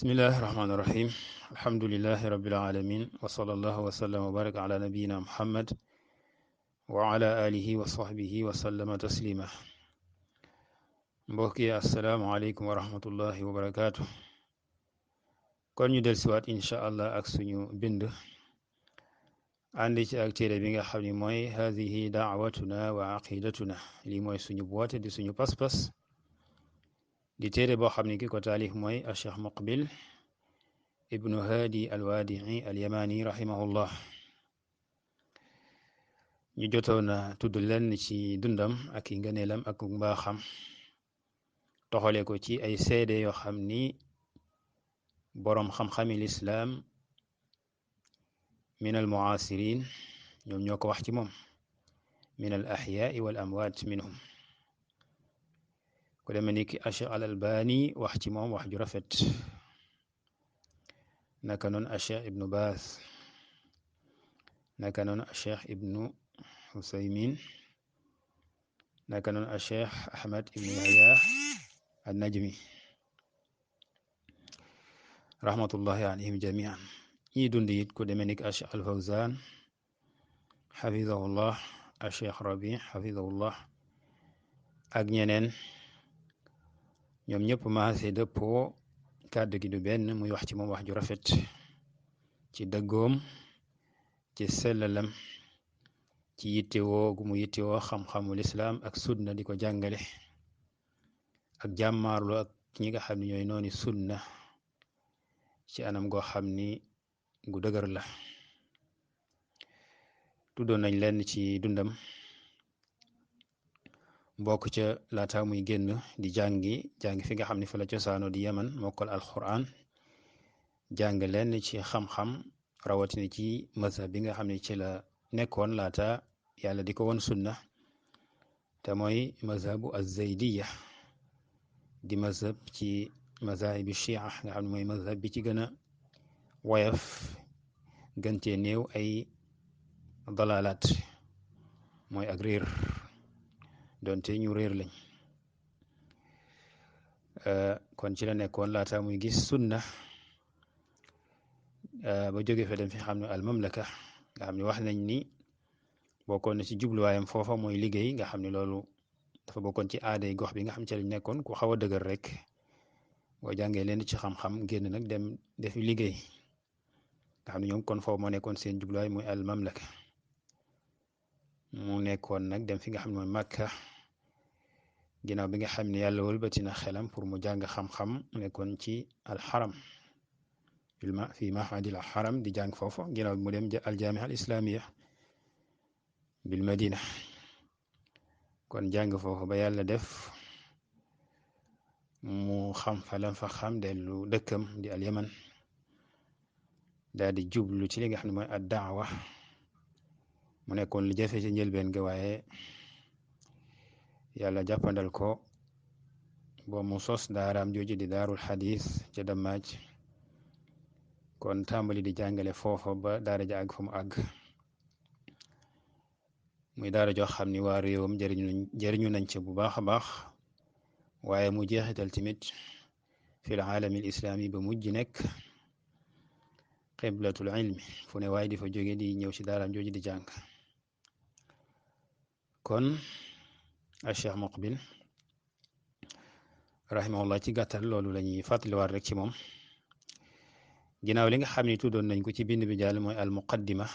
bismillahi rahmaani rahim alhamdulilahi rabbil alamin wa sallallahu wa sallam wa baraka ala nabiyina muhammad wa ala alihi wa sahbihi wa sallama taslima mbokk yi assalaamu aleykum wa rahmatullahi wa barakaatu. kon ñu del siwaat incha allah ak suñu bind àndi ci ak téere bi nga xam ne mooy hadihi daawatuna wa aqidatuna lii mooy suñu boote di suñu pas-pas di téere boo xam ne ki ko taalif mooy a cheikh muqbil ibnu haadi alwaadii alyamani rahimahullah. ñu jotoon na tudd lenn ci dundam ak i ngëneelam ak mbaaxam toxale ko ci ay seede yoo xam ni boroom xam-xami lislaam min al muasirin ñoom ñoo ko wax ci moom min al axyaai wal amwaat minhum ku deme ni ki Cheikh al Albani wax ci moom wax ju rafet, naka noonu Cheikh ibnu Baas, naka noonu Cheikh ibnu Usaymin, naka noonu Cheikh Ahmad ibnu Yahya an Najmi rahmatullahi alayhim jamian. ñi dund it ku deme ni ki Cheikh al Fawzan xafidahullah, Cheikh Rabi xafidahullah ak ñeneen, ñoom ñëpp maase dëppoo kàddu gi du benn muy wax ci moom wax ju rafet ci dëggoom, ci sellalam, ci yittewoo gu mu yittewoo xam-xamul islaam ak sunna di ko jàngale ak jàmmaarlu ak ñi nga xam ne ñooy nooni sunna ci anam goo xam ni gu dëgër la. tuddoon nañ lenn ci dundam bokk ca laata muy génn di jàngi fi nga xam ne fa la cosaano di Yaman, mokkal alquran, jàng lenn ci xam-xam rawatina ci mazhab bi nga xam ne ci la nekkoon laata yàlla di ko won sunna te mooy mazhabu az-zaydiya di mazhab ci mazahibi shia nga xam ne mooy mazhab bi ci gën a woyof gën cee néew ay dalalaat mooy ak réer doonte ñu réer lañ. kon ci la nekkoon laata muy gis sunna ba jóge fa dem fi xam ne al mamlaka nga xam ne wax nañ ni bokkoon na ci jubluwaayam foofa mooy liggéey, nga xam ne loolu dafa bokkoon ci aaday gox bi nga xam ci lañ nekkoon ku xaw a dëgër rek boo jàngee leen ci xam-xam génn nag dem defi liggéey, nga xam ne ñoom kon foofu moo nekkoon seen jubluwaay mooy al mamlaka. mu nekkoon nag dem fi nga xam ne mooy Makka ginnaaw bi nga xam ne yàlla wëlbati na xelam pour mu jàng xam-xam, nekkoon ci alxaram fi mahadil alxaram di jàng foofu ginnaaw bi mu dem aljaamia al islamiya bil madina, kon jàng foofu ba yàlla def mu xam fa lam fa xam dellu dëkkam di al yaman, daal di jublu ci li nga xam ne mooy ad daawa. mu nekkoon lu jafe ci njëlbeen ga waaye yàlla jàppandal ko boo mu sos daaraam jooju di daarul xadis ca Dammaaj, kon tàmbali di jàngale foofa ba daara ja àgg fa mu àgg, muy daara joo xam ni waa réewam jëriñu nañ ca bu baax a baax, waaye mu jeexital tamit fil aalamil islaami ba mujj nekk qiblatul ilmi fu ne waaye di fa jóge di ñëw ci daaraam jooju di jàng. kon a Cheikh Muqbil rahimahullah ci gàttal loolu lañuy fàttaliwaat rek ci moom, ginnaaw li nga xam ne tuddoon nañ ko ci bind bi jàll mooy al muqaddima.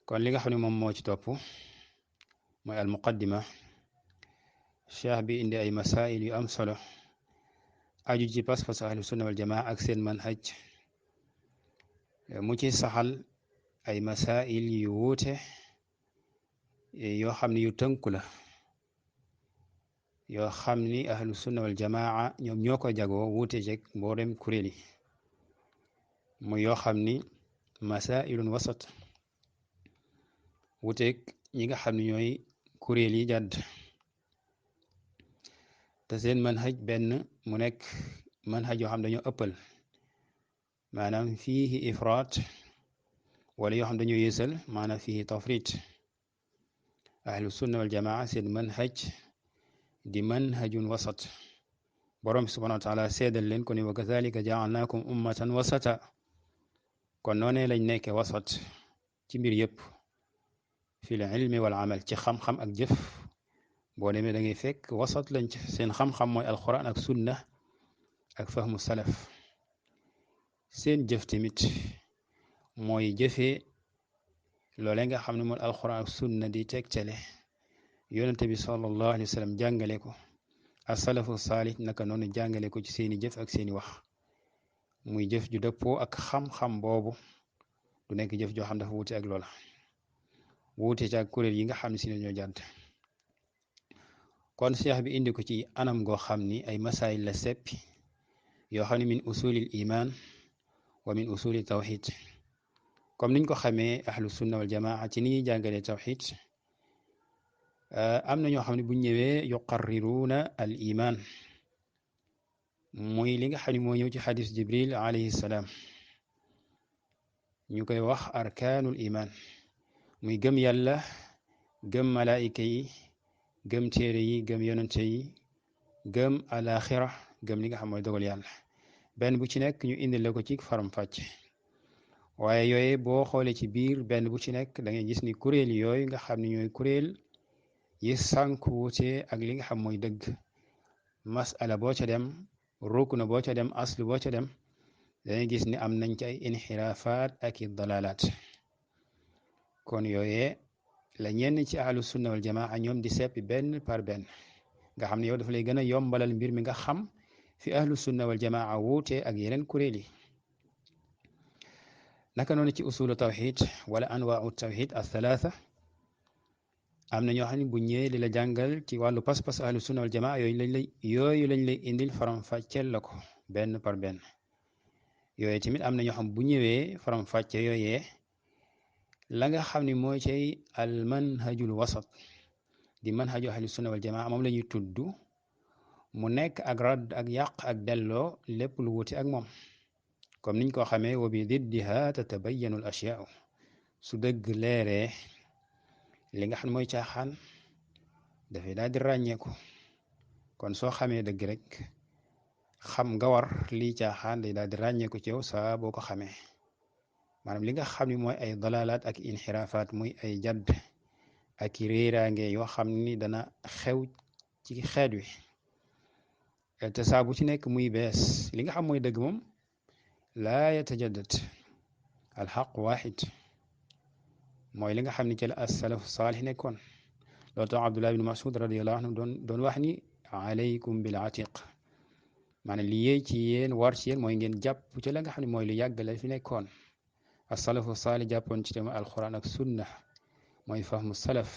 kon li nga xam ne moom moo ci topp mooy al muqaddima. cheikh bi indi ay masail yu am solo aju ci pas-pas ahlu sunna wal jamaa ak seen manhaj, mu ci saxal ay masail yu wuute yoo xam ne yu tënku la, yoo xam ni ahlu sunna wal jamaa ñoom ñoo ko jagoo wuute jeg mboolem kuréel yi, mu yoo xam ni masailun wasat wuuteeg ñi nga xam ne ñooy kuréel yi jàdd, te seen manhaj benn mu nekk manhaj yoo xam dañoo ëppal, maanaam fiihi ifraat, wala yoo xam dañoo yéesal maanaam fiihi tafrit. ahlu sunna wal jamaa seen manhaj di manhajun wasat borom bi subhanahu wa taala seedal leen ko ni wa kazalika jaalnaakum ummatan wasata kon noonee lañ nekke wasat ci mbir yépp fil ilmi wal amal ci xam-xam ak jëf boo demee da ngay fekk wasat lañ ci seen xam-xam mooy alquran ak sunna ak fahmu salaf seen jëf tamit mooy jëfee loole nga xam ne mooy alquran ak sunna di tegtale yonente bi sallallahu alayhi wa sallam jàngale ko asalafu saalih naka noonu jàngale ko ci seeni jëf ak seeni wax muy jëf ju dëppoo ak xam-xam boobu du nekk jëf joo xam dafa wuute ak loola wuute ci ak kuréel yi nga xam ne si ne ñoo jàdd kon cheikh bi indi ko ci anam goo xam ni ay masaayil la seppi yoo xam ne min usulil iman wa min usuli tawxid comme niñ ko xamee ahlu sunna wal jamaa ci ni ñuy jàngalee tawxid am na ñoo xam ne bu ñëwee yuqarriruuna al iman muy li nga xam ne moo ñëw ci xadis jibril alayhi salaam ñu koy wax arkaanul iman muy gëm yàlla gëm malaayika yi gëm téere yi gëm yonente yi gëm alaxira gëm li nga xam mooy dogal yàlla benn bu ci nekk ñu indil la ko ci faram-fàcce waaye yooye boo xoolee ci biir benn bu ci nekk da ngay gis ni kuréel yooyu nga xam ne ñooy kuréel yi sànk wuute ak li nga xam mooy dëgg masala boo ca dem rukna boo ca dem aslu boo ca dem dangay gis ni am nañ ci ay inxiraafaat ak i dalalaat kon yooyee la ñenn ci ahlu sunna wal jamaa ñoom di seppi benn par benn nga xam ne yow dafa lay gën a yombalal mbir mi nga xam fi ahlu sunna wal jamaa wuute ak yeneen kuréel yi naka noonu ci usulu tawxid wala anwaau tawxid athalaatha am na ñoo xam ne bu ñëwee di la jàngal ci wàllu pas-pas ahlu sunna wal jamaa yooyu lañ lay indil faram-fàcceel la ko benn par benn yooyu tamit am na ñoo xam bu ñëwee faram-fàcce yooyee la nga xam ne mooy cay al manhajul wasat di manhaju ahlu sunna wal jamaa moom la ñuy tudd mu nekk ak radd ak yàq ak delloo lépp lu wuti ak moom comme niñ ko xamee wa bi diddiha tatabayanu al ashyaau su dëgg leeree li nga xam ne mooy caaxaan dafay daal di ràññeeku kon soo xamee dëgg rek xam nga war lii caaxaan day daal di ràññeeku ci yow saa boo ko xamee maanaam li nga xam ne mooy ay dalalaat ak inxiraafaat muy ay jadd ak i réeraange yoo xam ni dana xew ci xeet wi te saa bu ci nekk muy bees li nga xam mooy dëgg moom laa yatajaddad alxaq waaxid mooy li nga xam ne ci la as-salaf saalih nekkoon loolu tax Abdullah ibn Mas'ud radiyallahu anhu doon wax ni alaykum bil atiq maanaam li yéey ci yéen war ci yéen mooy ngeen jàpp ci la nga xam ne mooy lu yàgg la fi nekkoon as-salafu saalih jàppoon ci tamit alquran ak sunna mooy fahmu salaf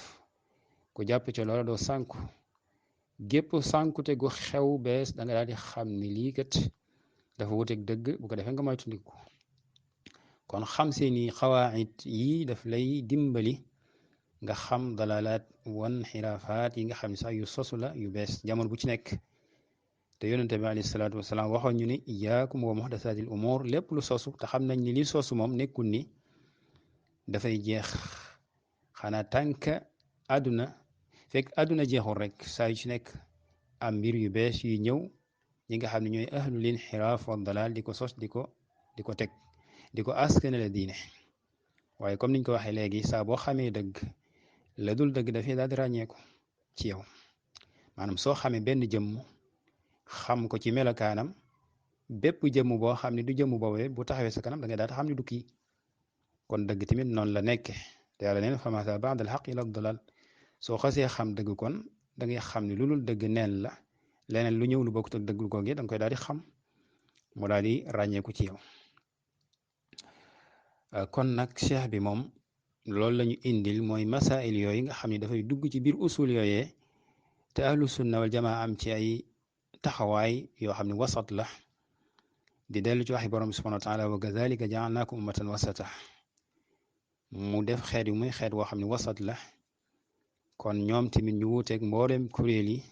ku jàpp ci loola doo sànku gépp sànkute gu xew bees da nga daal di xam ni lii kat dafa wuteeg dëgg bu ko defee nga moytandiku kon xam seeni xawaayit yi daf lay dimbali nga xam dalalaat wan xiraafaat yi nga xam ne sax yu sosu la yu bees jamono bu ci nekk te yonente bi alayhi salaatu wasalaam waxoon ñu ni iyaakum wa muhdasaatil umuur lépp lu sosu te xam nañ ni li sosu moom nekkul ni dafay jeex xanaa tànk àdduna fekk àdduna jeexul rek saa yu ci nekk am mbir yu bees yuy ñëw ñi nga xam ne ñooy ahlul inxiraaf wa dalaal di ko sos di ko teg di ko askanale diine waaye comme niñ ko waxee léegi saa boo xamee dëgg la dul dëgg dafay daal di ràññeeku ci yow maanaam soo xamee benn jëmm xam ko ci melokaanam bépp jëmm boo xam ne du jëmm boobee bu taxawee sa kanam da ngay daal di xam ne du kii kon dëgg tamit noonu la nekke te yàlla neen fa maa zaa ba'da al-haqq illa ad-dalaal soo xasee xam dëgg kon da ngay xam ne lu dul dëgg neen la leneen lu ñëw lu bokkut ak dëgg googee da nga koy daal di xam mu daal di ràññeeku ci yow kon nag cheikh bi moom loolu la ñu indil mooy masail yooyu nga xam ne dafay dugg ci biir usul yooyee te ahlu sunna wal jamaa am ci ay taxawaay yoo xam ne wasat la di dellu ci waxi borom bi subhanahu wa taala wa kazalika jaalnaakum ummatan wasata mu def xeet yu muy xeet woo xam ne wasat la kon ñoom tamit ñu wuuteeg mboolem kuréel yi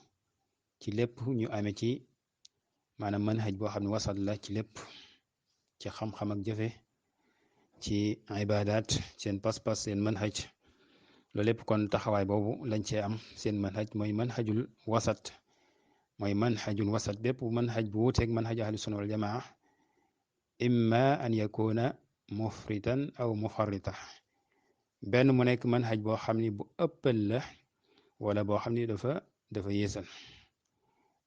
ci lépp ñu amee ci maanaam manhaj boo xam ne wasat la ci lépp ci xam-xam ak jëfe ci ibadat seen pas-pas seen manhaj loolu lépp kon taxawaay boobu lañ cee am seen manhaj mooy manhajul wasat mooy manhajun wasat bépp manhaj bu wuuteeg manhaj ahlu sunna wal jamaa imma an yakuna mufritan aw mufarrita benn mu nekk manhaj boo xam ni bu ëppal la wala boo xam ni dafa yéesal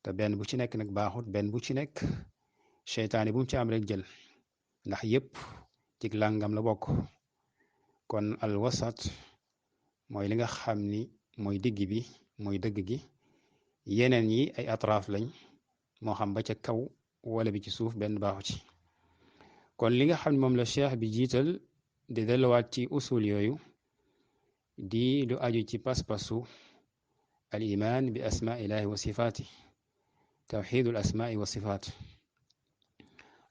te benn bu ci nekk nag baaxut benn bu ci nekk seytaane bu mu ci am rek jël ndax yépp ci làngam la bokk kon al wasat mooy li nga xam ni mooy digg bi mooy dëgg gi yeneen yi ay atraaf lañ moo xam ba ca kaw wala bi ci suuf benn baaxu ci kon li nga xam ne moom la cheikh bi jiital di delluwaat ci usul yooyu di lu aju ci pas-pasu al iman bi asmaa ilahi wa sifaati tawxidul asmaai wa sifaat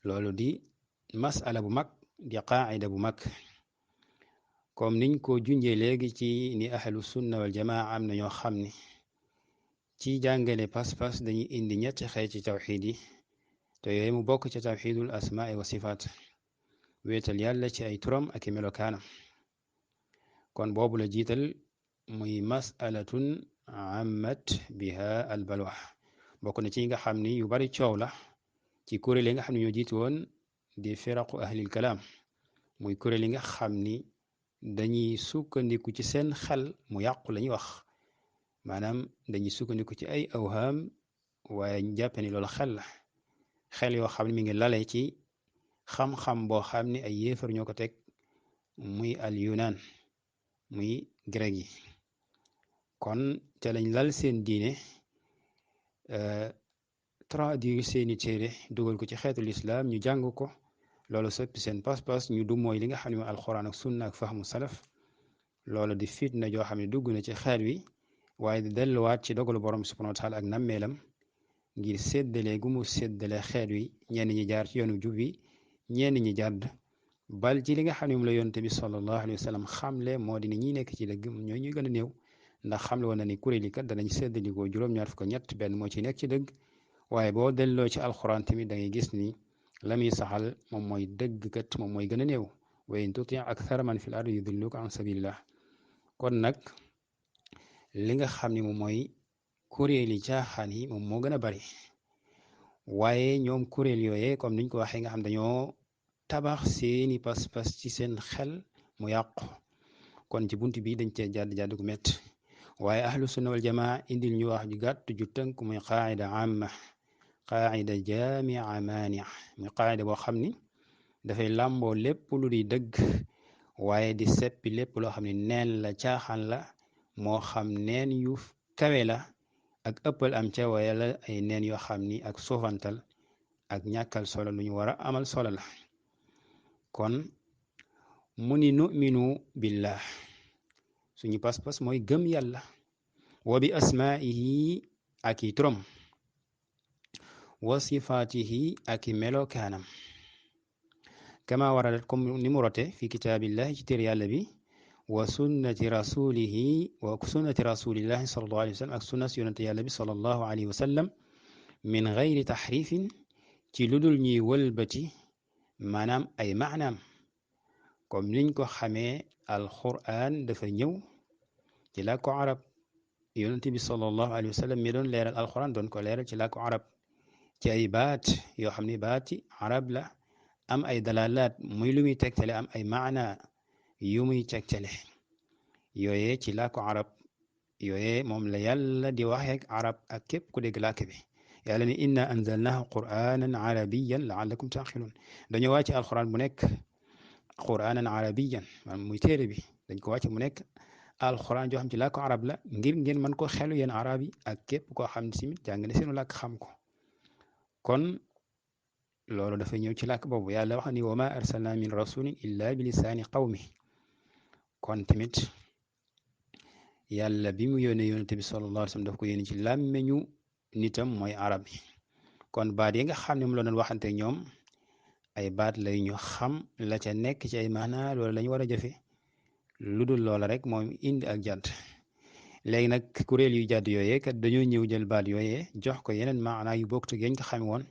loolu di masala bu mag di qaacida bu mag comme niñ ko junjee léegi ci ni ahlu sunna wal jamaa am na ñoo xam ni ci jàngale pas-pas dañuy indi ñetti xeeti tawxiid yi te yooyu mu bokk ci tawxiidul asmaai wa sifaat wéetal yàlla ci ay turam ak i melokaanam kon boobu la jiital muy masalatun ammat biha al balwa bokk na ci nga xam ni yu bari coow la ci kuréel yi nga xam ne ñoo jiitu woon di firaqu ahlil kalaam muy kuréel yi nga xam ni dañuy sukkandiku ci seen xel mu yàqu la ñuy wax maanaam dañuy sukkandiku ci ay awhaam waaye ñu jàppe ni loolu xel la xel yoo xam ne mi ngi lale ci xam-xam boo xam ne ay yéefar ñoo ko teg muy al yunaan muy grec yi kon ca lañ lal seen diine traduire seeni téere dugal ko ci xeetu lislaam ñu jàng ko loolu soppi seen pas-pas ñu du mooy li nga xam ne mooy alxuraan ak sunna ak fahmu salaf loolu di fitna joo xam ne dugg na ci xeet wi waaye di delluwaat ci dogalu borom subhanahu wa taala ak nammeelam ngir séddale gu mu séddale xeet wi ñenn ñi jaar ci yoonu jub wi ñenn ñi jàdd bal ci li nga xam ne moom la yonent bi sallallahu alayhi wa sallam xamle moo di ni ñi nekk ci dëgg ñooy ñuy gën a néew ndax xamle woon na ni kuréel yi kat danañ séddalikoo juróom-ñaar fukk ñett benn moo ci nekk ci dëgg waaye boo delloo ci alxuraan tamit da ngay gis ni la muy saxal moom mooy dëgg kat moom mooy gën a néew wa in tuti akthara man fil ardi yudilluka an sabilillah kon nag li nga xam ne moom mooy kuréel yi caaxaan yi moom moo gën a bari waaye ñoom kuréel yooyee comme niñ ko waxee nga xam dañoo tabax seeni pas-pas ci seen xel mu yàqu kon ci bunt bi dañ cee jàdd gu métti waaye ahlu sunna wal jamaa indil ñu wax ju gàtt ju tënk muy qaacida amma qaacida jaamia maania muy qaacida boo xam ni dafay làmboo lépp lu di dëgg waaye di seppi lépp loo xam ne neen la caaxaan la moo xam neen yu kawe la ak ëppal am ca waaye la ay neen yoo xam ni ak suufantal ak ñàkkal solo lu ñu war a amal solo la kon mu ni numinu billah suñu pas-pas mooy gëm yàlla wa bi asmaihi ak i turam wa sifaatihi ak i melokaanam kama waradat comme ni mu rote fi kitaabillahi ci téere yàlla bi wa sunnati rasulihi wa sunnati rasulillahi sallallahu alayhi wa sallam ak sunnas yonente yàlla bi sallallahu alayhi wa sallam min gayri taxrifin ci ludul ñuy wëlbati maanaam ay maanaam comme niñ ko xamee alquran dafa ñëw ci làkku arab yonente bi sallallahu alayhi wa sallam mi doon leeral alquran doon ko leeral ci làkku arab ci ay baat yoo xam ne baati arab la am ay dalalaat muy lu muy tegtale am ay maana yu muy tegtale yooyee ci làkku arab yooyee moom la yàlla di waxeek arab ak képp ku dégg làkk bi yàlla ni inna anzalnahu quranan arabiyan laallakum taqilun dañoo wàcce alquran bu nekk quranan arabiyan maanaam muy téere bi dañ ko wàcce mu nekk alquran joo xam ci làkku arab la ngir ngeen mën ko xelu yéen arab yi ak képp koo xam ne simit jàng ne seenu làkk xam ko kon loolu dafa ñëw ci làkk boobu yàlla wax ni wa ma arsalna min rasulin illa bi lisaani qawmi kon tamit yàlla bi mu yónnee yonente bi sallallahu alayhi wa sallam daf ko yónni ci làmmeñu nitam mooy arab yi kon baat yi nga xam ne mu la doon waxante ñoom ay baat lay ñu xam la ca nekk ci ay maanaa loolu la ñu war a jëfe lu dul loola rek moom indi ak jàdd léegi nag kuréel yu jàdd yooyee kat dañoo ñëw jël baat yooyee jox ko yeneen maanaa yu bokk te yañ ko xame woon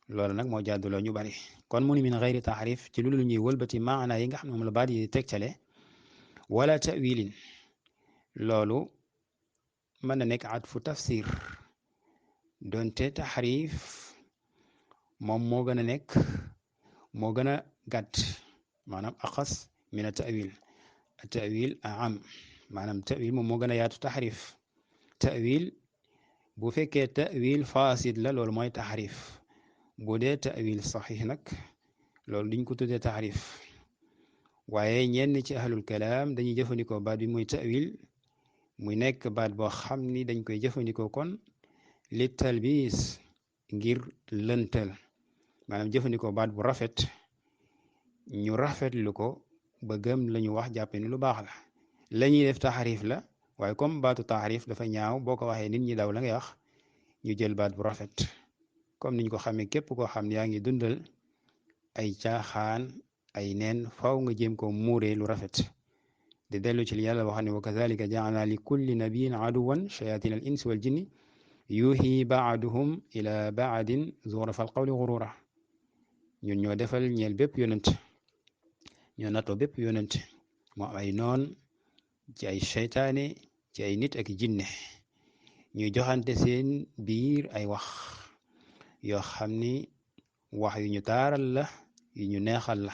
loolu nag moo jàdduloo ñu bari kon mu ni min gayri taxrif ci lu dul ñuy wëlbati maanaa yi nga xam ne moom la baat yi tegtale wala tawilin loolu mën na nekk atfu tafsir donte taxrif moom moo gën a nekk moo gën a gàtt maanaam aqas min a tawil am maanaam tawil moom moo gën a yaatu taxrif tawil bu fekkee tawil fasid la loolu mooy taxrif bu dee tawil saxiix nag loolu duñ ko tuddee taxrif waaye ñenn ci ahlul kalaam dañuy jëfandikoo baat bi muy tawil muy nekk baat boo xam ni dañ koy jëfandikoo kon li talbis ngir lëntal maanaam jëfandikoo baat bu rafet ñu rafetlu ko ba gëm lañu wax jàppe ni lu baax la la ñuy def taxarif la waaye comme baatu taxarif dafa ñaaw boo ko waxee nit ñi daw la ngay wax ñu jël baat bu rafet comme niñ ko xamee képp koo xam ne yaa ngi dundal ay caaxaan ay neen faw nga jéem ko muuree lu rafet di dellu ci li yàlla wax ne wa kadhalika ja'alna li kulli nabiyyin aduwan shayatin al insi wal jinni yuhi baaduhum ila baadin zuxrafa al qawli gurura ñun ñoo defal ñeel bépp yonent ñoo nattoo bépp yonent moo am ay noon ci ay seytaane ci ay nit ak jinne ñuy joxante seen biir ay wax yoo xam ni wax yu ñu taaral la yu ñu neexal la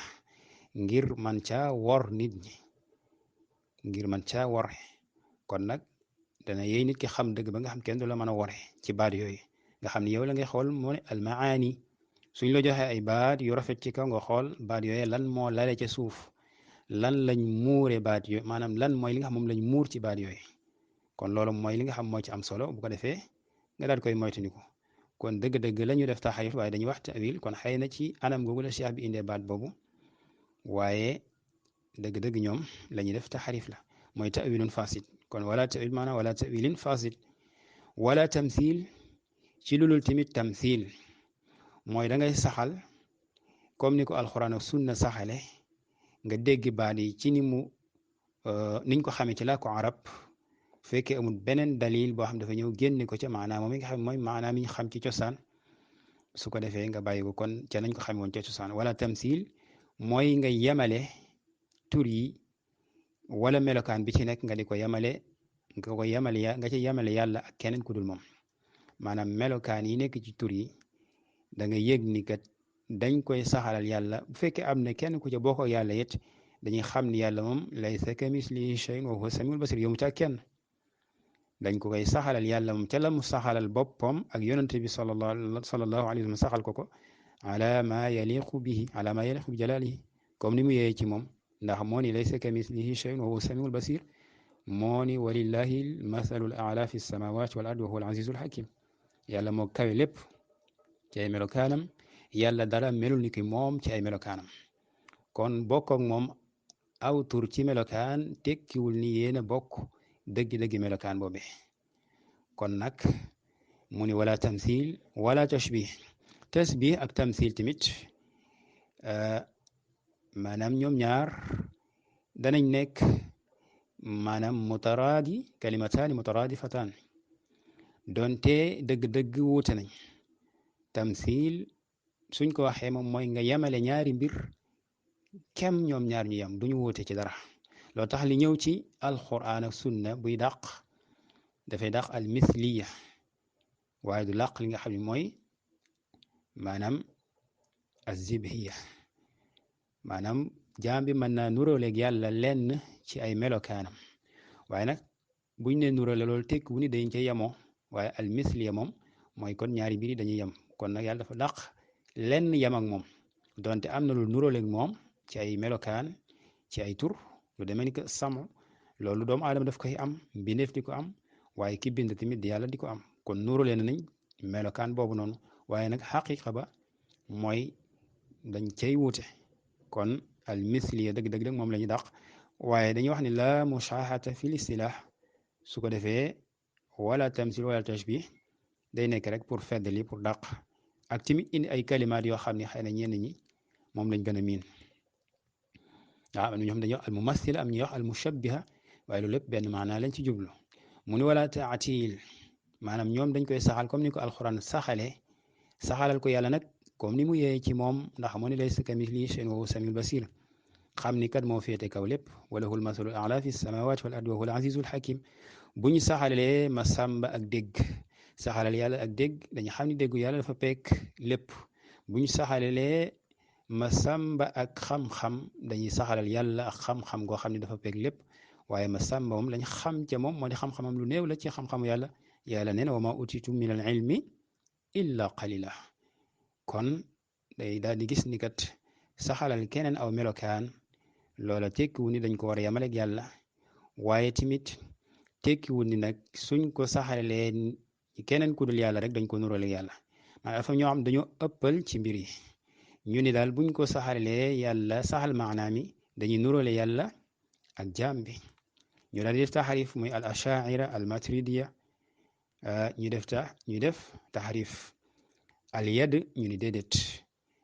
ngir man caa wor nit ñi ngir man caa wore kon nag dana yey nit ki xam dëgg ba nga xam kenn du la mën a wore ci baat yooyu nga xam ni yow la ngay xool moo ne almaani suñ la joxee ay baat yu rafet ci kaw nga xool baat yooyu lan moo lale ca suuf lan lañ muure baat yooyu maanaam lan mooy li nga xam moom lañ muur ci baat yooyu kon loolu mooy li nga xam moo ci am solo bu ko defee nga daal koy moytandiku kon dëgg-dëgg la ñu def taxarif waaye dañuy wax tawil kon xëy na ci anam googu la cheikh bi indee baat boobu waaye dëgg-dëgg ñoom la ñuy def taxarif la mooy tawilun fasid kon wala tawil maanaam wala tawilin fasid wala tamthil ci lulul tamit tamthil mooy da ngay saxal comme ni ko alxuraan ak sunna saxale nga dégg baat yi ci ni mu niñ ko xamee ci làkku arab fekkee amul beneen dalil boo xam dafa ñëw génne ko ca maanaam moom mi nga xam mooy maanaam yi ñu xam ci cosaan su ko defee nga bàyyi ko kon ca nañ ko xamee woon ca cosaan wala tamsil mooy nga yemale tur yi wala melokaan bi ci nekk nga di ko yemale nga ci yemale yàlla ak keneen ku dul moom maanaam melokaan yi nekk ci tur yi da nga yëg ni kat dañ koy saxalal yàlla bu fekkee am na kenn ku ca bokk ak yàlla it dañuy xam ni yàlla moom laysa kamislihi shay'un wa huwa samiul basir yomu ca kenn dañ ko koy saxalal yàlla moom ca la mu saxalal boppam ak yonante bi sallallahu alayhi wa sallam saxal ko ala ma yaliqu bihi ala ma yaliqu bi jalalihi comme ni mu yeyee ci moom ndax moo ni laysa kamislihi shay'un wa huwa samiul basir moo ni walillahi almathalul a'la fi samawati wal ardi wa huwa al azizul hakim yàlla moo kawe lépp ci ay melokaanam yàlla dara melul ni ki moom ci ay melokaanam kon bokk ak moom aw tur ci melokaan tekkiwul ni yéen a bokk dëgg-dëgg melokaan boobe kon nag mu ni wala tamthil wala tashbih ak tamthil tamit maanaam ñoom ñaar danañ nekk maanaam mutaraadi kalimataani mutaraadifataan donte dëgg-dëgg wuute nañ tamthil suñ ko waxee moom mooy nga yemale ñaari mbir kem ñoom ñaar ñu yem duñu wuute ci dara loo tax li ñëw ci alquran ak sunna buy dàq dafay dàq al mithliya waaye du làq li nga xam ne mooy maanaam azibhiya maanaam jaam bi mën naa nuróoleeg yàlla lenn ci ay melokaanam waaye nag buñ ne nuróole loolu tekk wu ni dañ ca yemoo waaye al mithliya moom mooy kon ñaari mbir yi dañuy yem kon nag yàlla dafa dàq lenn yem ak moom donte am na lu nuróoleeg moom ci ay melokaan ci ay tur lu demee ni que samo loolu doomu aadama daf koy am mbindeef di ko am waaye ki bind tamit yàlla di ko am kon nuróole nañ melokaan boobu noonu waaye nag xaqiqa ba mooy dañ cay wuute kon al misliya dëgg-dëgg moom la ñu dàq waaye dañuy wax ni la mushahata fi listilah su ko defee wala tamsil wala tashbih day nekk rek pour feddali pour dàq ak tamit indi ay kalimaat yoo xam ne xëy na ñenn ñi moom lañ gën a miin waaw am na ñoo xam dañuy wax al mumathila am ñuy wax al mushabbiha waaye loolu lépp benn maanaa lañ ci jublu mu ni wala taatil maanaam ñoom dañ koy saxal comme ni ko alquran saxalal ko yàlla nag comme ni mu yee ci moom ndax moo ni laysa kamithlihi shay'un wa huwa samiul basir xam ni kat moo féete kaw lépp wa lahul mathalul a'la fi samawati wal ardi wa huwa al azizul hakim bu ñu saxalee ma sàmba ak dégg saxalal yàlla ak dégg dañu xam ni déggu yàlla dafa peek lépp buñ saxalalee masamba ak xam-xam dañuy saxalal yàlla ak xam-xam goo xam ne dafa peeg lépp waaye masamba moom lañ xam ca moom moo di xam-xamam lu néew la ci xam-xamu yàlla yàlla nee na wa ma utitu min al ilmi illa qalila kon day daal di gis ni kat saxalal keneen aw melokaan loola tekkiwu ni dañ ko war a yamaleeg yàlla waaye tamit tekkiwu ni nag suñ ko saxalalee keneen ku dul yàlla rek dañ ko nuróoleeg yàlla maanaam dafa ñoo xam dañoo ëppal ci mbir yi ñu ni daal buñ ko saxalee yàlla saxal maanaam yi dañuy nuróole yàlla ak jaam bi ñu daal di def taxarif muy al ashaira al maturidiya ñu def taxarif al yad ñu ni déedéet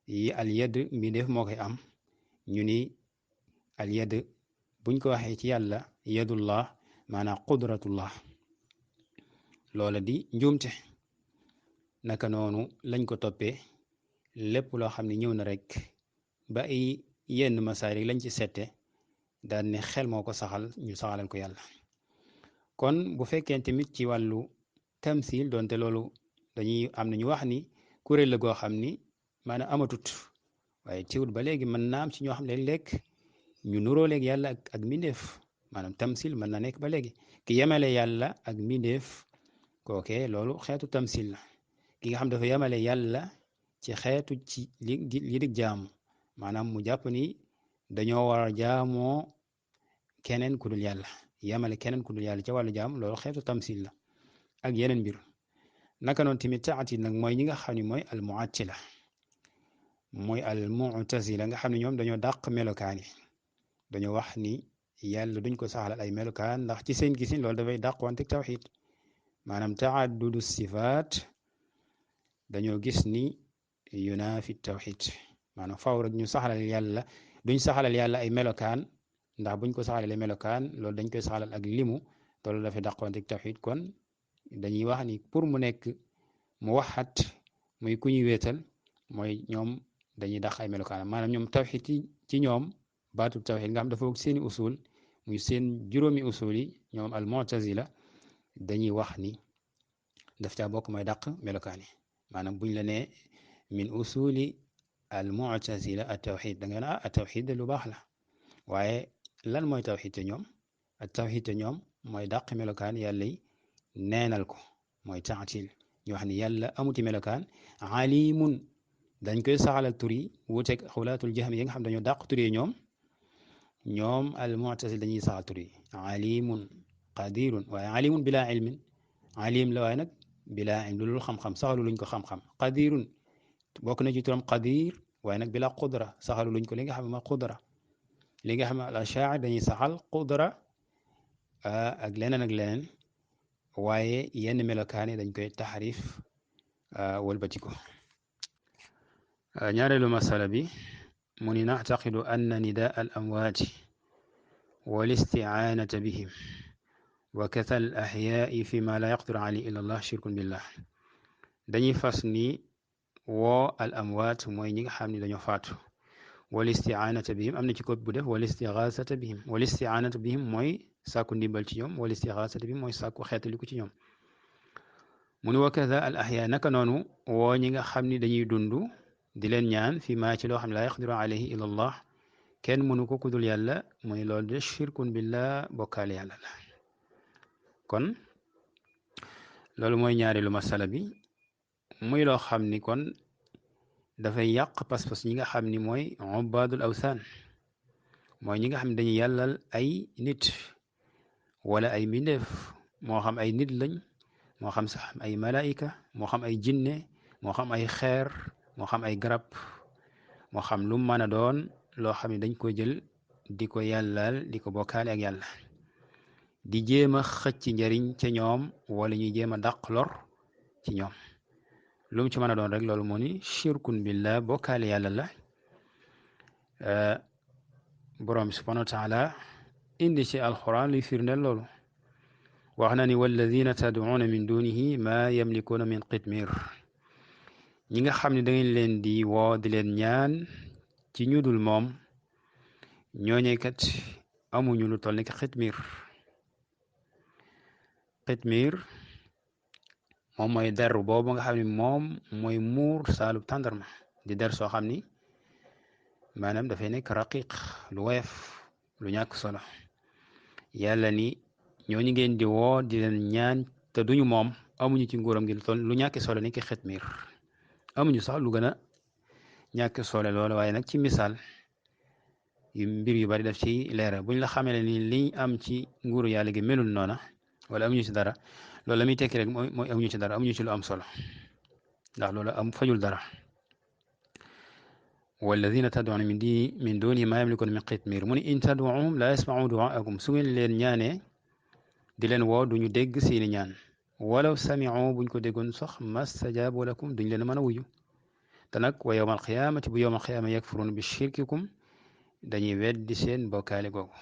yi al yad mi def moo koy am ñu ni al yad buñ ko waxee ci yàlla yadullah maanaam qudratullah loola di njuumte naka noonu lañ ko toppee lépp loo xam ne ñëw na rek ba ay yenn masaay rek lañ ci sette daal ne xel moo ko saxal ñu saxalal ko yàlla kon bu fekkee tamit ci wàllu tamsil doonte loolu dañuy am na ñu wax ni kuréel la goo xam ni maanaam amatut waaye teewut ba léegi mën naa am ci ñoo xam léeg-léeg ñu nuroo léegi yàlla ak mbindeef maanaam tamsil mën na nekk ba léegi ki yemale yàlla ak mbindeef kooke loolu xeetu tamsil la ki nga xam dafa yemale yàlla ci xeetu ci li dig jaamu maanaam mu jàpp ni dañoo war a jaamoo keneen ku dul yàlla yemale keneen ku dul yàlla ca wàllu jaam loolu xeetu tamsil la ak yeneen mbir naka noonu tamit taati nag mooy ñi nga xam ne mooy al muattila mooy al mu'tazila nga xam ne ñoom dañoo dàq melokaan yi dañoo wax ni yàlla duñ ko saxalal ay melokaan ndax ci seen gisin loolu dafay dàq wante tawxid maanaam taaddudu sifaat dañoo gis ni yunaafi tawxid maanaam faaw rek ñu saxalal yàlla duñ saxalal yàlla ay melokaan ndax buñ ko saxalalee melokaan loolu dañ koy saxalal ak limu te loolu dafay dàq wante tawxid kon dañuy wax ni pour mu nekk mu waxat muy ku ñuy wéetal mooy ñoom dañuy dàq ay melokaan maanaam ñoom tawxid ci ñoom baatu tawxid nga xam dafa bokk seeni usul muy seen juróomi usul yi ñoom al mu'tazila dañuy wax ni daf caa bokk mooy dàq melokaan yi maanaam buñ la nee min usuli al mu'tazila at tawxid da nga ne at tawxid lu baax la waaye lan mooy tawxid te ñoom at tawxid te ñoom mooy dàq melokaan yàlla yi neenal ko mooy taatil ñu wax ni yàlla amuti melokaan alimun dañ koy saxalal tur yi wuuteeg xulaatul jahm yi nga xam dañoo dàq tur yi ñoom al mu'tazila dañuy saxal tur yi alimun qadirun waaye alimun bila ilmin alim la waaye nag bila ilm lu xam-xam saxalu luñ ko xam-xam qadirun bokk na ci turam qadir waaye nag bila qudra saxalu luñ ko li nga xam ne mooy qudra li nga xam ne al ashaa'ira dañuy saxal qudra ak leneen waaye yenn melokaan yi dañ koy taxarif wëlbati ko ñaareelu masala bi mu ni nactaqidu anna nidaa al amwaati wal isticaanata bihim wa katha al axyaai fi ma la yaqdiru alayhi illa allah shirkun billah dañuy fas ni woo al amwaat mooy ñi nga xam ne dañoo faatu wal isticaanata bihim am na ci ko bu def wal istigaasata bihim wal isticaanata bihim mooy sàkku ndimbal ci ñoom wal istigaasata bihim mooy sàkku xeetaliku ci ñoom mu ni wa katha al axyaa naka noonu woo ñi nga xam ni dañuy dund di leen ñaan fi maa ci loo xam ne laa yaqdiru alayhi illa allah kenn mënu ko kudul yàlla mooy loolu de shirkun billah bokkaale yàlla la kon loolu mooy ñaareelu masala bi muy loo xam ni kon dafay yàq pas-pas ñi nga xam ni mooy ubaadul awsaan mooy ñi nga xam ne dañuy yàllal ay nit wala ay mbindeef moo xam ay nit lañ moo xam sax ay malaayika moo xam ay jinne moo xam ay xeer moo xam ay garab moo xam lu mën a doon loo xam ne dañ ko jël di ko yàllal di ko bokkaale ak yàlla di jéem a xëcc njariñ ca ñoom wala ñuy jéem a dàq lor ci ñoom lu mu ci mën a doon rek loolu moo ni shirkun billah bokkaale yàlla la borom bi subhanahu wa taala indi ci alquran luy firndeel loolu wax na ni walladina tad'uuna min dunihi ma yamlikuuna min qitmir ñi nga xam ne da ngeen leen di woo di leen ñaan ci ñu dul moom ñooñee kat amuñu lu toll ni xitmir moom mooy der boobu nga xam ne moom mooy muur saalub tàndarma di der soo xam ni maanaam dafay nekk raqiq lu woyof lu ñàkk solo yàlla ni ñooñu ngeen di woo di leen ñaan te duñu moom amuñu ci nguuram gi toll lu ñàkk solo ni ki xitmiir amuñu sax lu gën a ñàkk solo loolu waaye nag ci misaal yu mbir yu bari daf ci leeral buñ la xamee ni liñ am ci nguuru yàlla gi melul noona wala amuñu ci dara loolu la muy tekki rek mooy amuñu ci dara amuñu ci lu am solo ndax loolu am fajul dara walladina tad'una min dunihi ma yamlikuna min qitmir mu ni in tad'uhum la yasma'u du'aakum su ngeen leen ñaanee di leen woo duñu dégg seeni ñaan walaw sami'u buñ ko déggoon sax mastajaabu lakum duñ leen mën a wuyu te nag wa yawmal qiyaamati bu yawmal qiyaama yakfuruna bi shirkikum dañuy weddi seen bokkaale googu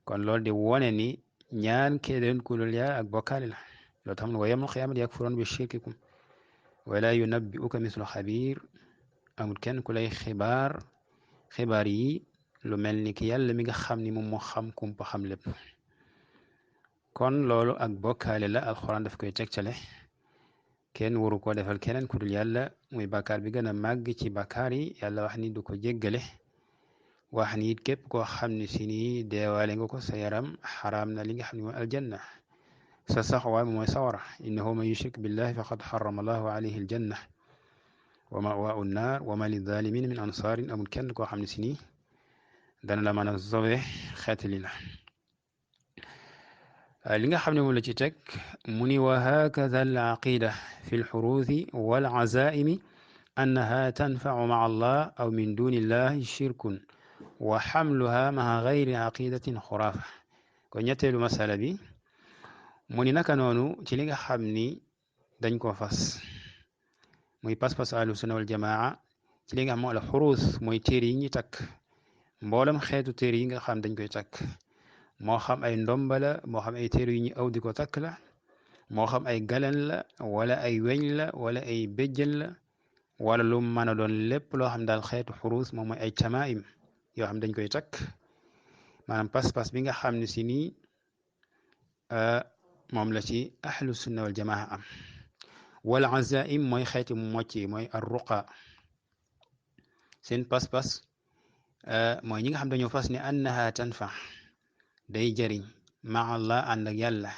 kon loolu di wone ni ñaan keneen ku dul Yàlla ak bokkaale la loolu tax wa yawmal qiyaamati yakfuruna bi shirkikum wala yunabbi'uka mislu xabiir amul kenn ku lay xibaar yi lu mel ni ki yàlla mi nga xam ni moom moo xam kumpa xam lépp kon loolu ak bokkaale la alxuraan daf koy tegtale kenn waru ko defal keneen ku dul yàlla muy bàkkaar bi gën a màgg ci bàkkaar yi yàlla wax ni du ko jéggale wax ni it képp koo xam ne si nii deewaale nga ko sa yaram xaraam na li nga xam ne mooy aljanna sa saxwaay mooy sawara innahu man yushrik billahi faqad xarama allahu alayhi aljanna wa ma'waahu nnaar wa ma lizalimina min ansaarin amul kenn koo xam ne si nii dana la mën a sauvé xeetali la li nga xam ne moom la ci teg mu ni wa hakada al aqida fi lxuruusi wal azaimi annaha tanfacu maca allah aw min duni illahi shirkun wa xamluha maca gayri aqidatin xuraafa ko ñetteelu masala bi mu ni naka noonu ci li nga xam ni dañ ko fas muy pas-pas ahlu sunna wal jamaa ci li nga xam moo la xuruus mooy téere yi ñuy takk mboolem xeetu téere yi nga xam dañ koy takk moo xam ay ndomba la moo xam ay téere yu ñu aw di ko takk la moo xam ay galan la wala ay weñ la wala ay béjjën la wala lu mën a doon lépp loo xam daal xeetu xuruus moom mooy ay tamaim yoo xam dañ koy takk maanaam pas-pas bi nga xam ne si nii moom la ci ahlu sunna wal jamaa am wala azaim mooy xeeti mocc yi mooy arruqa seen pas-pas mooy ñi nga xam dañoo fas ne annaha tanfa day jëriñ maa allah ànd ak yàlla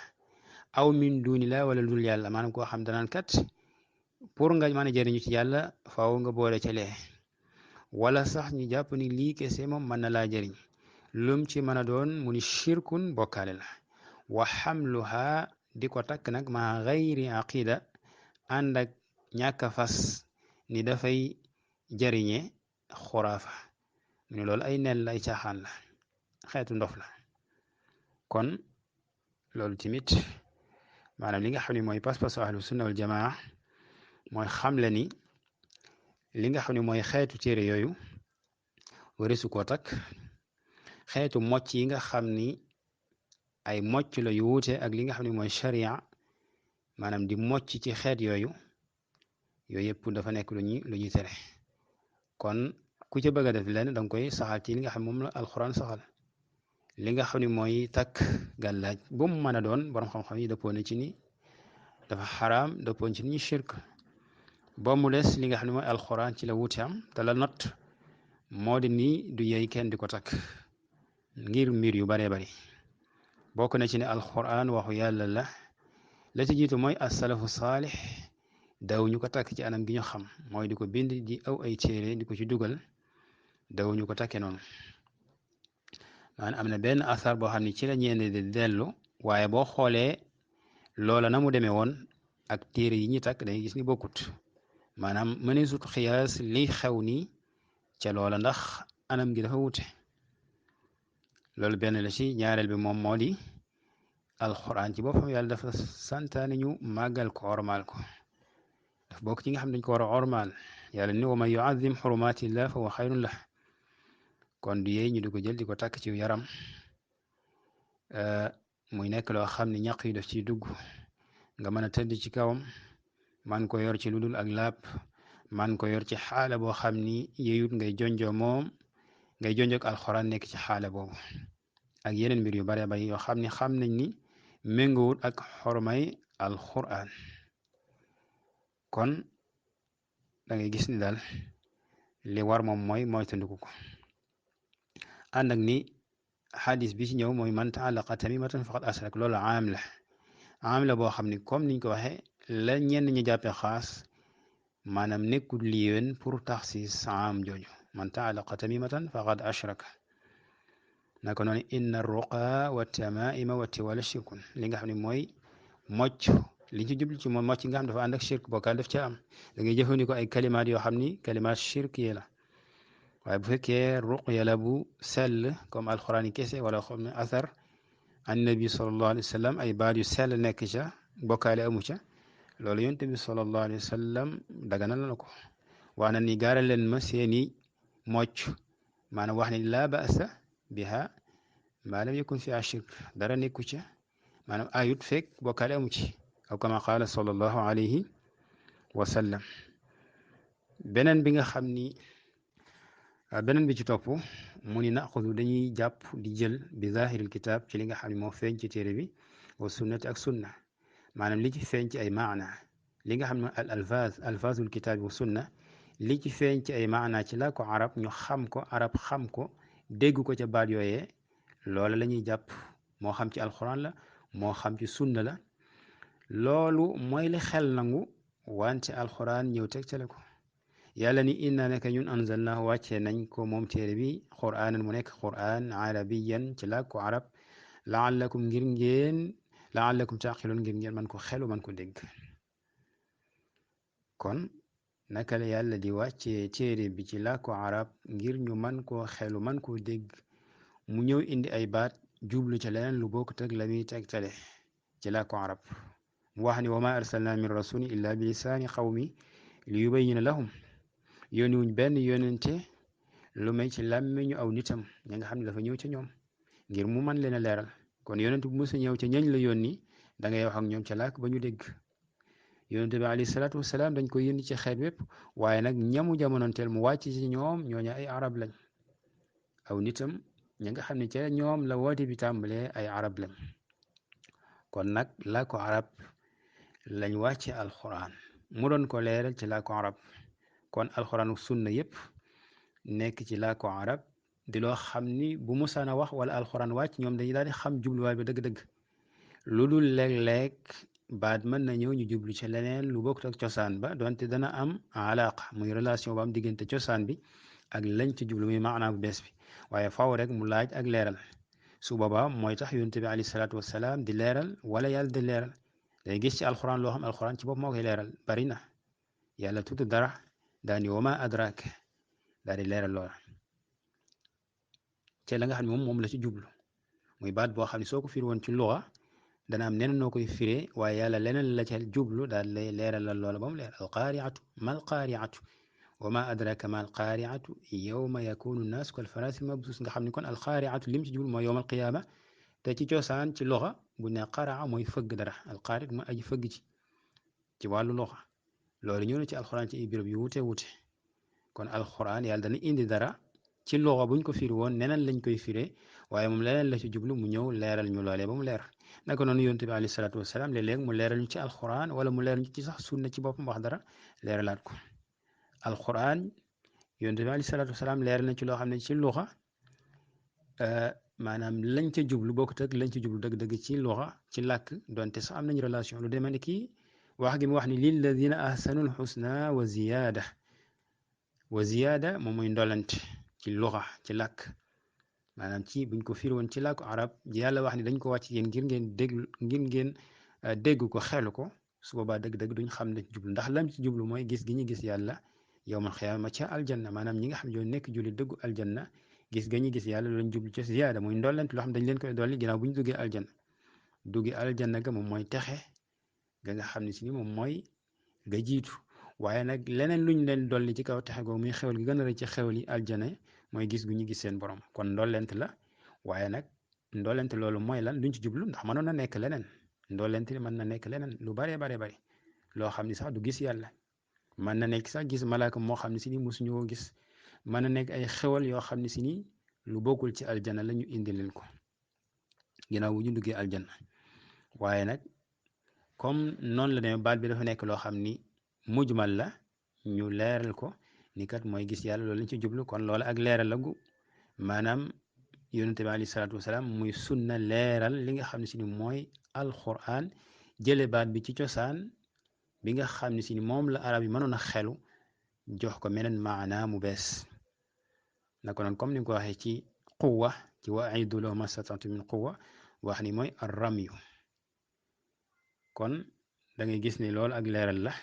aw min duni la wala dul yàlla maanaam koo xam danaan kat pour nga mën a jëriñu ci yàlla faaw nga boole ca lee wala sax ñu jàpp ni lii kese moom mën na laa jëriñ lum ci mën a doon mu ni shirkun bokkaale la wa xamluha di ko takk nag maa gayri aqida ànd ak ñàkk a fas ni dafay jëriñe xuraafa mu ne loolu ay nen la ay caaxaan la xeetu ndof la kon loolu tamit maanaam li nga xam ne mooy pas-pasu ahlu sunna wal jamaa mooy xamle ni li nga xam ne mooy xeetu téere yooyu warisu koo takk xeetu mocc yi nga xam ni ay mocc la yu wuute ak li nga xam ne mooy sharia maanaam di mocc ci xeet yooyu yëpp dafa nekk lu ñuy tere kon ku ca bëgg a def lenn danga koy saxal ci li nga xam moom la alxuraan saxal li nga xam ne mooy takk gàllaaj bu mu mën a doon borom xam-xam yi dëppoo na ci ni dafa xaraam dëppoo ci ni shirk ba mu des li nga xam ne mooy alxuraan ci la wuute am te la not moo di nii du yey kenn di ko takk ngir mbir yu baree bari bokk na ci ne alxuraan waxu yàlla la ci jiitu mooy asalafu saalix daw ñu ko takk ci anam gi ñu xam mooy di ko bind di aw ay téere di ko ci dugal daw ñu ko takke noonu maanaam am na benn asar boo xam ne ci la ñeende di dellu waaye boo xoolee loola na mu demee woon ak téere yi ñi takk dañuy gis ni bokkut maanaam mëneesut xiyaas li xew nii ca loola ndax anam gi dafa wute loolu benn la ci ñaareel bi moom moo di alxuraan ci boppam yàlla dafa santaane ñu màggal ko ormaal ko dafa bokk ci nga xam dañ ko war a ormaal yàlla ni wa man yuazim xurumatillah fa huwa xayrun lah kon du yee ñu di ko jël di ko takk ci yaram muy nekk loo xam ne ñaq yi daf ciy dugg nga mën a tëdd ci kawam man ko yor ci lu dul ak laab man ko yor ci xaala boo xam ni yeyut ngay jonjoo moom ngay jonjoog alxuraan nekk ci xaala boobu ak yeneen mbir yu bare bari yoo xam ni xam nañ ni méngoowut ak xormay alxuraan kon da ngay gis ni daal li war moom mooy moytandiku ko ànd ak ni xadis bi ci ñëw mooy man taalaqa tamimatan faqad asrak loolu am la boo xam ni comme niñ ko waxee la ñenn ñu jàppee xaas maanaam nekkul liiwén pour taxsis am jooju man taalaqa tamimatan faqad ashraka naka noonu inna ruqa wa tamaima wa tiwala shirkun li nga xam ne mooy mocc liñ ci jublu ci moom mocc nga xam dafa ànd ak shirk bokkaal daf ca am da ngay jëfandikoo ay kalimaat yoo xam ni kalimaat shirk yi la waaye bu fekkee ruqya la bu sell comme alxuraan yi kese wala xam ne athar an nabi sallallahu alayhi wa sallam ay baat yu sell nekk ca bokkaale amu ca loolu yonent bi sallallahu alayhi wa sallam daganal na ko wax na ni gaaral leen ma seeni mocc maanaam wax ni laa ba'sa biha maa lam yakun fiha shirk dara nekku ca maanaam ayut fekk bokkaale amu ci aw kama qaala sallallahu alayhi wa sallam beneen bi nga xam ni beneen bi ci topp mu ni naxudu dañuy jàpp di jël bi zahiril kitaab ci li nga xam ne moo feeñ ci téere bi wa sunnati ak sunna maanaam li ci feeñ ci ay maana li nga xam ne al alfazul kitaab wa sunna li ci feeñ ci ay maana ci la ko arab ñu xam ko arab xam ko dégg ko ca baat yooyee loola la ñuy jàpp moo xam ci alxuraan la moo xam ci sunna la loolu mooy li xel nangu wante alxuraan ñëw tegtale ko yàlla ni inna naka ñun anzalnaahu wàccee nañ ko moom téere bi quraanan mu nekk quraan arabiyan ci làkku arab laallakum taaqiloon ngir ngeen man ko xelu man ko dégg kon naka la yàlla di wàccee téere bi ci làkku arab ngir ñu man koo xelu man koo dégg mu ñëw indi ay baat jublu ca leneen lu bokkut ak la muy tegtale ci làkku arab mu wax ni wa ma arsalna min rasulin illa bi lisaani qawmi li yubayyina lahum yónni wuñ benn yónente lu may ci làmmiñu aw nitam ña nga xam ne dafa ñëw ca ñoom ngir mu man leen a leeral kon yónente bu musa ñëw ca ñañ la yónni da ngay wax ak ñoom ca làkk ba ñu dégg yónente bi alayhi salaatu wasalaam dañ ko yónni ci xeet wépp waaye nag ñamu jamonoonteel mu wàcc ci ñoom ñooñu ay arab lañ aw nitam ña nga xam ne ca ñoom la woote bi tàmbalee ay arab lañ kon nag làkku arab lañ wàcce alquran mu doon ko leeral ci làkku arab kon alxuraan sunna yépp nekk ci làkku arab di loo xam ni bu musaana wax wala alxuraan wàcc ñoom dañuy daal di xam jubluwaay bi dëgg-dëgg lu dul léeg-léeg baat mën na ñëw ñu jublu ci leneen lu bokkut ak cosaan ba donte dana am alaqa muy relation ba am diggante cosaan bi ak lañ ci jublu muy maanaa bu bees bi waaye faw rek mu laaj ak leeral su boobaa mooy tax yonent bi alayhi salaatu wasalaam di leeral wala yàlla di leeral day gis ci alxuraan loo xam alxuraan ci bopp moo koy leeral bari na yàlla tudd dara daani wama adrak daal di leeral loola te la nga xam ne moom la ci jublu muy baat boo xam ne soo ko firi woon ci luxa dana am neneen noo koy firee waaye yàlla leneen la ca jublu daal lay leeralal loola ba mu leer alqaariatu mal qaariatu wama adraka mal qaariatu yawma yakunu nnaas kal faraasil mabsuus nga xam ne kon alqaariatu lim ci jublu mooy yowmal qiyaama te ci cosaan ci luxa bu ne qaraa mooy fëgg dara alqaarit mooy aji fëgg ci wàllu luxa loolu ñëw na ci alxuraan ci ay béréb yu wute wute kon alxuraan yàlla dana indi dara ci loxo buñ ko firi woon neneen lañ koy firee waaye moom leneen la ci jublu mu ñëw leeral ñu loolee ba mu leer naka noonu yonent bi alayhi salaatu wasalaam léeg-léeg mu leeral ñu ci alxuraan wala mu leeral ñu ci sax sunna ci boppam wax dara leeralaat ko alxuraan yonent bi alayhi salaatu wasalaam leeral na ci loo xam ne ci luxa maanaam lañ ca jublu bokkut ak lañ ca jublu dëgg-dëgg ci luxa ci làkk donte sax am nañ relation lu demee ni kii wax gi mu wax ni lilladina ahsanul xusna wa ziyaada moom mooy ndolante ci luxa ci làkk maanaam ci buñ ko firi woon ci làkku arab yàlla wax ni dañ ko wàcc yéen ngir ngeen dégg ko xelu ko su boobaa dëgg-dëgg duñ xam ne jublu ndax lam ci jublu mooy gis gi ñu gis yàlla yowmal xiyaama ca aljanna maanaam ñi nga xam ne ñoo nekk julli dëggu aljanna gis ga ñu gis yàlla loolu lañ jublu ci ziyaada mooy ndolante loo xam dañ leen koy dolli ginnaaw bu ñu duggee aljanna ga moom mooy texe ga nga xam ne si ni moom mooy ga jiitu waaye nag leneen luñ leen dolli ci kaw texe googu muy xewal gi gën a rëy ci xewal yi aljana mooy gis gu ñu gis seen borom kon ndollent la waaye nag ndollent loolu mooy lan luñ ci jublu ndax mënoon na nekk leneen ndollent li mën na nekk leneen lu baree bari loo xam ni sax du gis yàlla mën na nekk sax gis malaaka moo xam ne si ni mosuñoo gis mën na nekk ay xewal yoo xam ne si ni lu bokkul ci aljana la ñu indi leen ko ginnaaw bu ñu duggee aljana waaye nag comme noonu la demee baat bi dafa nekk loo xam ni mujmal la ñu leeral ko ni kat mooy gis yàlla loolu lañ ci jublu kon loola ak leeral la gu maanaam yonente bi alayhi salaatu wasalaam muy sunna leeral li nga xam ne si ni mooy alquran jële baat bi ci cosaan bi nga xam ne si ni moom la arab yi mënoon a xelu jox ko meneen maanaa mu bees naka noonu comme ni nga ko waxee ci quwa ci wa aidu lahu mastata'tum min quwa wax ni mooy arramyu kon da ngay gis ni loolu ak leeral la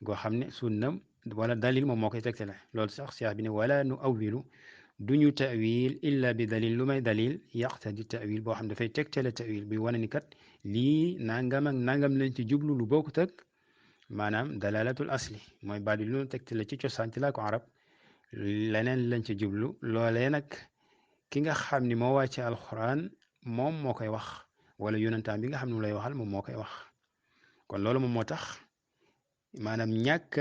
goo xam ne sunna wala dalil moom moo koy tegtale loolu sax cheikh bi ne wala nu awilu duñu tawil illa bi dalil lu may dalil yaqtadi tawil boo xam dafay tegtale tawil bi wane ni kat lii nangam ak nangam lañ ci jublu lu bokkut ak maanaam dalalatul asli mooy baat bi lu tegtale ci cosaan ci laa ko arab leneen lañ ci jublu loolee nag ki nga xam ni moo wàcce alquran moom moo koy wax wala yonentaan bi nga xam ne mu lay waxal moom moo koy wax kon loolu moom moo tax maanaam ñàkk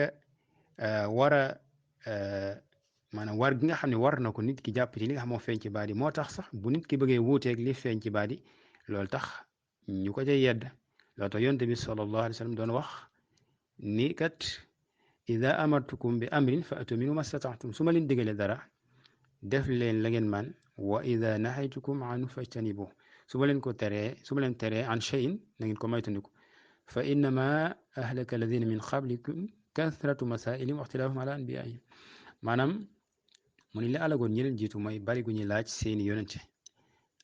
war a maanaam war gi nga xam ne war na ko nit ki jàpp ci li nga xam moo feeñ ci baat yi moo tax sax bu nit ki bëggee wuuteeg li feeñ ci baat yi loolu tax ñu ko cay yedd loolu tax yonte bi sallallahu alayhi wa sallam doon wax ni kat ida amartukum bi amrin fa atu minhu mastata'tum su ma leen digalee dara def leen la ngeen man wa ida nahaytukum anhu fajtanibu su ma leen ko teree su ma leen teree an shay'in na ngeen ko moytandiku fa innama ahlaka alladina min qablikum kathratu masailihim wa ixtilaafum ala anbiyaihim maanaam mu ni li alagoon ñi leen jiitu mooy bari gu ñuy laaj seeni yonente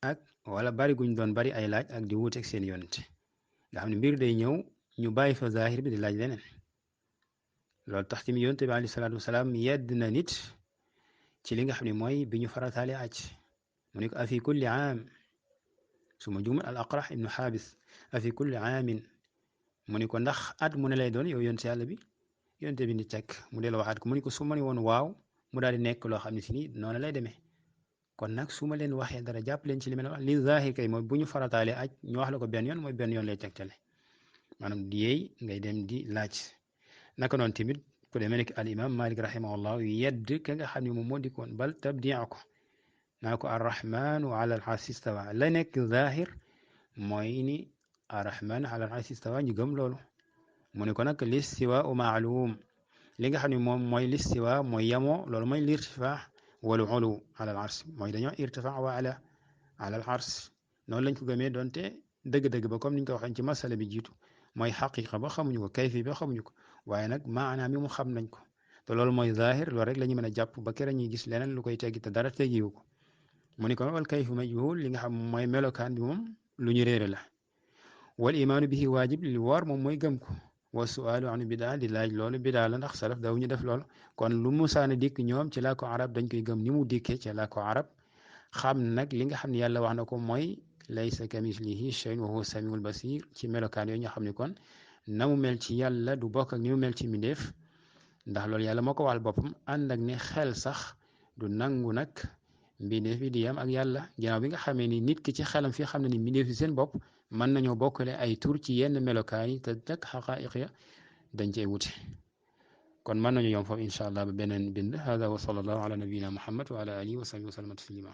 ak wala bari guñ doon bari ay laaj ak di wuuteeg seeni yonente nga xam ne mbir day ñëw ñu bàyyi fa zahir bi di laaj leneen loolu tax tamit yonente bi alayhi salaatu wasalaam yedd na nit ci li nga xam ne mooy bi ñu farataale aj mu ne ko afi kulli aam su ma juumul al aqrax ibnu xaabis afi kulli aamin mu ni ko ndax at mu ne lay doon yow yonte yàlla bi yonte bi ni tekk mu delloo waxaat ko mu ni ko su ma ne woon waaw mu daal di nekk loo xam ne si nii noonu lay demee kon nag su ma leen waxee dara jàpp leen ci li ma leen wax li zahir kay mooy bu ñu farataalee aj ñu wax la ko benn yoon mooy benn yoon lay tegtale maanaam di yeey ngay dem di laaj naka noonu tamit ku demee nekk al imam malik rahimahullah yedd ka nga xam ne moom moo dikkoon bal tabdia ko naa ko arrahmanu ala al arshi istawa la nekk zahir mooy ni arrahmanu ala al arshi istawa ñu gëm loolu mu ne ko nag listiwa u maalum li nga xam ne moom mooy listiwa mooy yamoo loolu mooy lirtifaa wal ulu ala al arsh mooy dañoo irtifaa wa ala al arsh noonu lañ ko gëmee doonte dëgg-dëgg ba comme niñ ko waxee ci masala bi jiitu mooy xaqiqa ba xamuñu ko kayfi ba xamuñu ko waaye nag maanaam mi mu xam nañ ko te loolu mooy zahir loolu rek la ñu mën a jàpp ba kera ñuy gis leneen lu koy teggi te dara teggiwu ko mu ni ko wal kayfu majhul li nga xam mooy melokaan bi moom lu ñu réere la wal imaanu bihi waajib li war moom mooy gëm ko wa sualu anu bidaa di laaj loolu bidaa la ndax salaf daw ñu def loolu kon lu musaana dikk ñoom ci làkku arab dañ koy gëm ni mu dikkee ci làkku arab xam nag li nga xam ne yàlla wax na ko mooy laysa kamislihi shay'un wa huwa samiul basir ci melokaan yooyu nga xam ne kon na mu mel ci yàlla du bokk ak ni mu mel ci mbindeef ndax loolu yàlla moo ko waxal boppam ànd ak ne xel sax du nangu nag mbindeef yi di yam ak yàlla ginnaaw bi nga xamee ni nit ki ci xelam fi xam ne ni mbindeef yi seen bopp mën nañoo bokkale ay tur ci yenn melokaan yi te nag xaqaa'iq ya dañ cey wute kon mën nañu yom foofu incha allah ba beneen bind hada wa sallallahu ala nabiyina muhammad wa ala alihi wa sahbihi wa sallam taslima